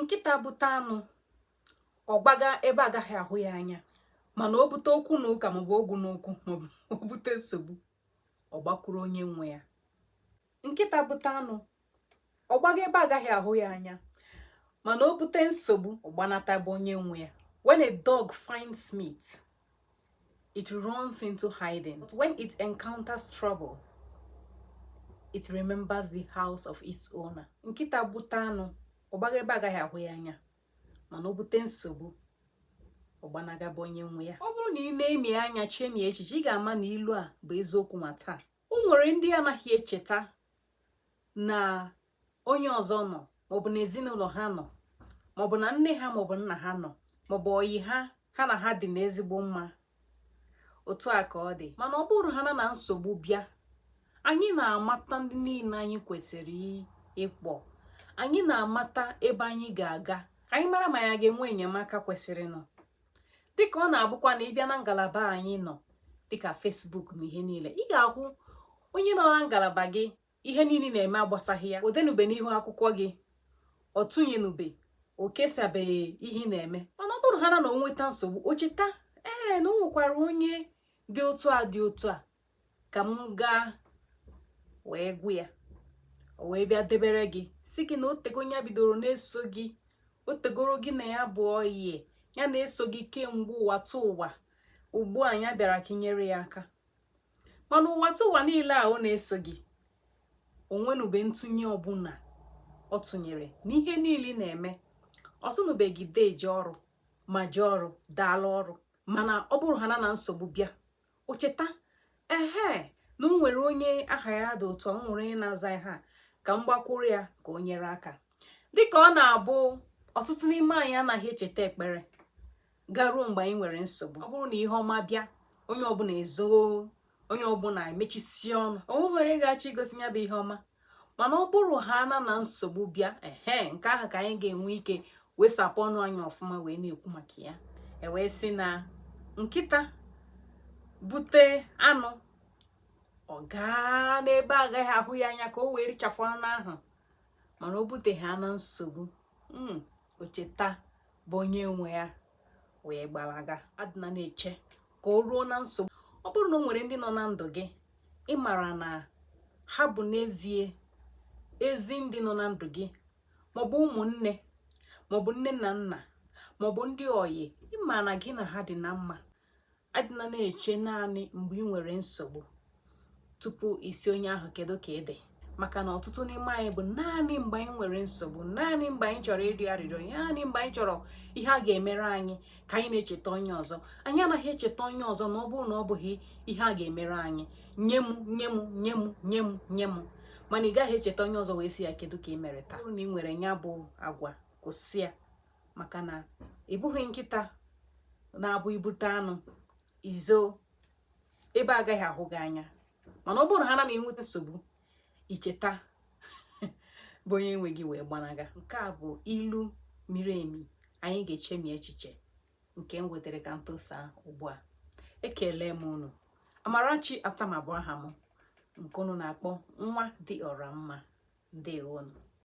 Nkịta bute anụ, ọ gbaga ebe agaghị ahụ ya anya, mana o bute okwu na ụka maọbụ ogwu n'ụkwụ maọbụ o bute nsogbu, ọ gbakwuru onye nwe ya. Nkịta bute anụ, ọ gbaga ebe agaghị ahụ ya anya, mana o bute nsogbu, ọ gbanata be onye nwe ya. When a dog finds meat, it runs into hiding, but when it encounters trouble, it remembers the house of its owner. Nkịta bute anụ, ọ gbaga ebe agaghị ahụ ya anya, mana o bute nsogbu, ọ gbanaga be onye nwe ya. Ọ bụrụ na ị na-emi anya chemie echiche, ị ga-ama na ilu a bụ eziokwu. Ma taa, o nwere ndị anaghị echeta na onye ọzọ nọ, maọbụ na ezinụlọ ha nọ, maọbụ na nne ha maọbụ nna ha nọ, maọbụ oyi ha, ha na ha dị n'ezigbo mma. Otu a ka ọ dị, mana ọ bụrụ ha na nsogbu bịa, anyị na-amata ndị niile anyị kwesịrị ịkpọ, anyị na-amata ebe anyị ga-aga ka anyị mara ma ya ga-enwe enyemaka kwesịrịnụ. Dịka ọ na-abụkwa na ịbịa na ngalaba anyị nọ, dịka Facebook na ihe niile, ị ga-ahụ onye nọ na ngalaba gị, ihe niile na-eme agbasaghị ya, o denube n'ihu akwụkwọ gị, ọ tụnyenube, o kesabeghị ihe ị na-eme, mana ọ bụrụ ha na o nweta nsogbu, o cheta, ee, na o nwekwara onye dị otu a, dị otu a, ka m gaa wee gwu ya, o wee bịa debere gị, si gị na o tego ya bidoro na-eso gị, o tegoro gị na ya bụ oyi ya na-eso gị kemgbe ụwa tụ ụwa. Ugbu a ya bịara ka inyere ya aka, mana ụwa tụ ụwa niile a ọ na-eso gị, onwenube ntụnye ọbụla ọ tụnyere n'ihe niile ị na-eme. Ọ sụnụbeghị deje ọrụ ma jee ọrụ, daalụ ọrụ. Mana ọ bụrụ ha na nsogbu bịa, o cheta, ehe, na o nwere onye aha ya dị otu a, o nwere onye na-aza ha, ka m gbakwuru ya ka o nyere aka. Dịka ọ na-abụ, ọtụtụ n'ime anyị anaghị echeta ekpere garuo mgbe anyị nwere nsogbu. Ọ bụrụ na ihe ọma bịa, onye ọbụla ezoo, onye ọbụla emechisie ọnụ, onweghị onye ga-achọ igosi ya bụ ihe ọma. Mana ọ bụrụ ha na nsogbu bịa, ehe, nke ahụ ka anyị ga-enwe ike wesapụ ọnụ anyị ọfụma wee na-ekwu maka ya. E wee sị na nkịta bute anụ, ọ gaa n'ebe agaghị ahụ ya anya ka o wee richafụ anụ ahụ, mana o buteghị na nsogbu, o cheta bụ onye nwe ya wee gbalaga. Adịna na-eche ka o ruo na nsogbu. Ọ bụrụ na o nwere ndị nọ na ndụ gị ị mara na ha bụ n'ezie ezi ndị nọ na ndụ gị, maọbụ ụmụnne, maọbụ nne na nna, maọbụ ndị oyi ịma na gị na ha dị na mma, adịna na-eche naanị mgbe ị nwere nsogbu tupu isi onye ahụ kedu ka ị dị. Maka na ọtụtụ n'ime anyị bụ naanị mgbe anyị nwere nsogbu, naanị mgbe anyị chọrọ ịrịọ arịrịọ, naanị mgbe anyị chọrọ ihe a ga-emere anyị ka anyị na-echeta onye ọzọ. Anyị anaghị echeta onye ọzọ na ọ bụrụ na ọ bụghị ihe a ga-emere anyị, nye m, nye m, nye m, nye m, nye m, mana ị gaghị echeta onye ọzọ wee sị ya kedu ka ị mere taa. Ọ bụrụ na ị nwere ya bụ agwa, kwụsị ya, maka na ị bụghị nkịta na-abụ ibute anụ izo ebe agaghị ahụ gị anya, mana ọ bụrụ ha na na-enweta nsogbu, icheta bụ onye nwe gị wee gbanaga. Nke a bụ ilu miri emi anyị ga-echemi echiche nke m wetara ka ntụsa ugbu a. Ekele m unu. Amarachi Atama bụ aha m, nke unu na-akpọ nwa dị ọra mma. Ndewonu.